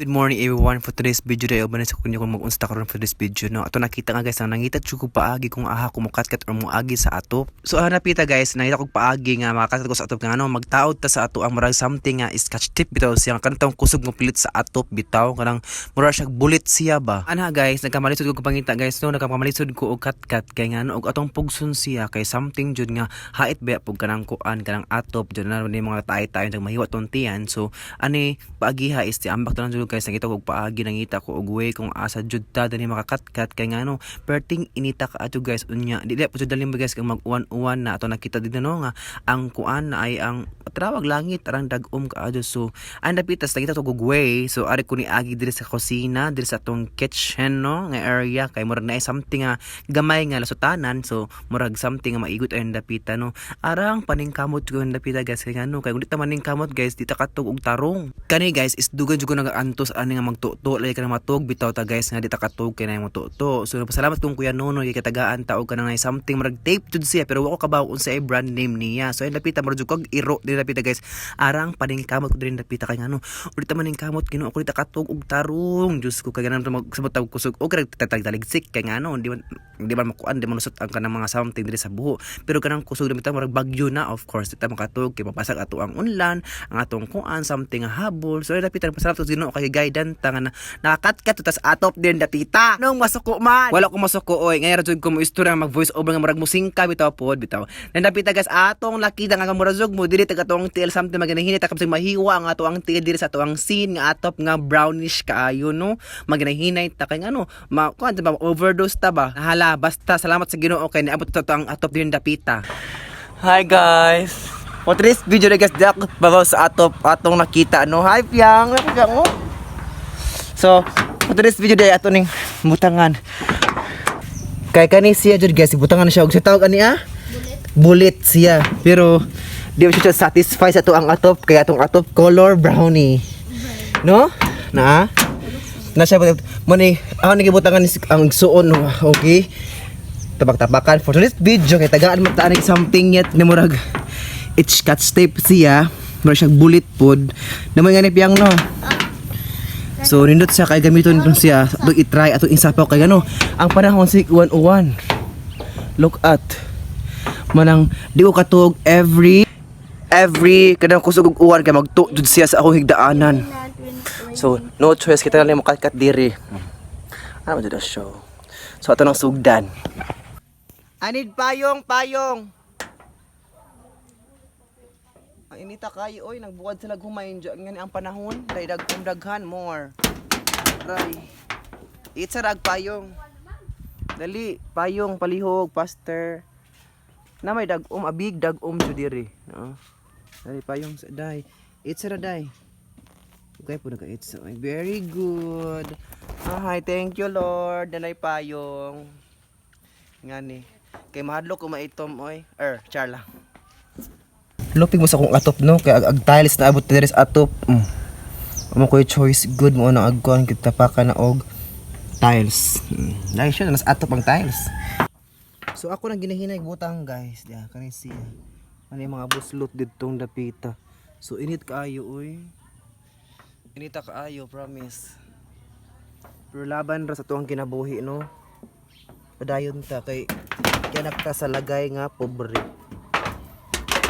Good morning, everyone. For today's video day uban sa kunyo kung mag-unsa karon for this video, no. Ato nakita nga, guys, ang nangita jud ko paagi kung aha ko mukatkat or moagi sa atop. So ah, napita, guys, nangita kog paagi nga makatkat ko sa atop nga ano magtaod ta sa ato ang murag something nga scotch tape bitaw siya kanang kusog mo pilit sa atop bitaw, kanang murag siya bullet siya ba. Ana, guys, nagkamalisod ko pangita, guys, no, nagkamalisod ko og katkat kay nga ano og atong pugson siya kay something jud nga hait ba pug kanang kuan, kanang atop jud na ni mga taay-taay nag mahiwa tong tiyan. So ani paagiha is ti ambak to lang jud, guys. Nangita ko og paagi, nangita ko og way kung asa jud ta dani makakatkat kay ngano perting inita ka ato, guys. Unya di po jud dalim, guys, kang mag-uwan-uwan na. Ato nakita dito, no, nga ang kuan na ay ang trawag langit arang dag-om kaayo. So ang dapitas nangita to og way. So ari ko ni agi diri sa kusina, diri sa atong kitchen, no, nga area kay murag na something nga gamay nga lasutanan. So murag something nga maigot ay dapita, no. Arang paningkamot ko ang dapita, guys, kay ngano kay kung di ta maningkamot, guys, di ta katug og tarong. Kani, guys, is dugan jud ko nagaantos ani nga magtuto lagi ka na matug bitaw ta, guys, nga di ta katug kay na mo tuto. So pasalamat kong Kuya Nono kay katagaan ta og kanang something murag tape jud siya, pero wa ko kabaw unsa ay brand name niya. So ay dapita murag jud kog iro di dapita, guys. Arang paningkamot ko diri dapita kay ngano uli ta maningkamot, Ginoo ko, di ta katug og tarong. Diyos ko, kay ganun magsabot og kusog og tatagtaligsik kay ngano di man makuan, di man lusot ang kanang mga something diri sa buho, pero kanang kusog dapita murag bagyo na. Of course di ta makatug kay mapasag ato ang unlan, ang atong kuan, something nga habol. So ay dapita, pasalamat ko sa Ginoo kay guidance ta nga nakatkat tas atop din dapita nung masuko man. Wala ko masuko oy. Ngayon ra jud ko mo istorya mag voice over nga murag musingka bitaw pod bitaw. Nang dapita, guys, atong nakita nga murag mo dili ta katong TL something maganahinit ta kabsag mahiwa ang ato ang TL diri sa ato ang scene nga atop nga brownish kaayo, no. Maganahinay ta kay ngano ma kuan ba, overdose ta ba. Hala, basta salamat sa Ginoo kay niabot ta to ang atop din dapita. Hi, guys! For today's video na, guys, di ako babaw sa atop atong nakita, no. Hi, Piang! Ano, Piang, oh? So, for today's video day ato ning butangan. Kay kani siya jud, guys, butangan na siya og sa tawag ani ah? Bullet siya. Pero di ba siya satisfy sa ato ang atop kay atong atop color brownie. No? Na? Na siya mo ni ako ni gibutangan ni ang suon, okay? Tabak-tabakan for today's video kay tagaan man ta ani something yet ni murag it's scotch tape siya, murag siya bullet pod na mo nga ni Piang, no. So nindot siya kay gamiton dun siya atong i-try atong isapaw kay ano ang panahon si uwan-uwan. Look at manang di ko katug every kanang kusog og uwan kay magtu jud siya sa akong higdaanan. So no choice, kita lang mukatkat diri. Ano man jud ang show. So ato nang sugdan. I need payong, payong. Ang inita kayo, oy, nagbuwad sila humayin dyan. Nga ni ang panahon, dahil dagkong daghan, more. Aray. It's a rag payong. Dali, payong, palihog, faster. Na may dagom, abig dagom jud diri. No? Dali, payong sa day. It's a day. Okay po nag it's very good. Ah, hi, thank you, Lord. Danay payong. Ngani. Kay mahadlok ko maitom oy. Er, char lang. Lupig mo sa akong atop, no, kay ag tiles na abot diri sa atop. Amo ko choice good mo na agkuan kita pa ka na og tiles. Dahil siya nas atop ang tiles. So ako nang ginahinay butang, guys. Diya kani siya. Ano yung mga buslot ditong dapita. So init kaayo oy. Inita kaayo, promise. Pero laban ra sa tuang kinabuhi, no. Padayon ta kay kanak ta sa lagay nga pobre.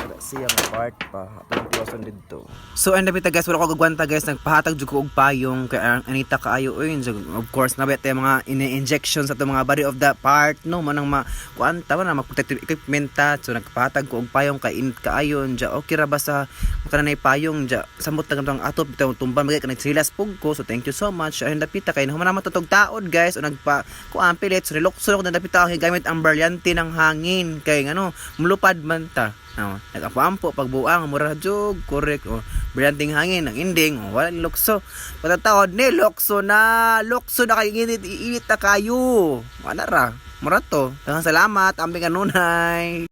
Wala siya nga part pa atong tiwason didto. So and dapita, guys, wala ko gagwanta, guys, nagpahatag jud ko og payong kay ang anita kaayo oy. So, of course nabet tayo mga ini-injection sa atong mga body of the part, no, manang ma kuan ta na mag protective equipment ta. So nagpahatag ko og payong kay init kaayo. Nja okay ra ba sa makananay payong nja samot na ang atop bitaw tumban magay kanang silas pug ko. So thank you so much. Ayun dapita kay human naman tutog taod, guys, o nagpa kuan pilit. So nilukso ko na dapita ang gamit ang brilyante ng hangin kay ngano mulupad man ta. Oh, nag-ampo-ampo pagbuang mura jug correct, oh, brilyanteng hangin ang ending, oh, wala ni lukso patataod ni lukso na lukso na kay init init na kayo. Wala ra mura to. Daghang salamat, ambing kanunay.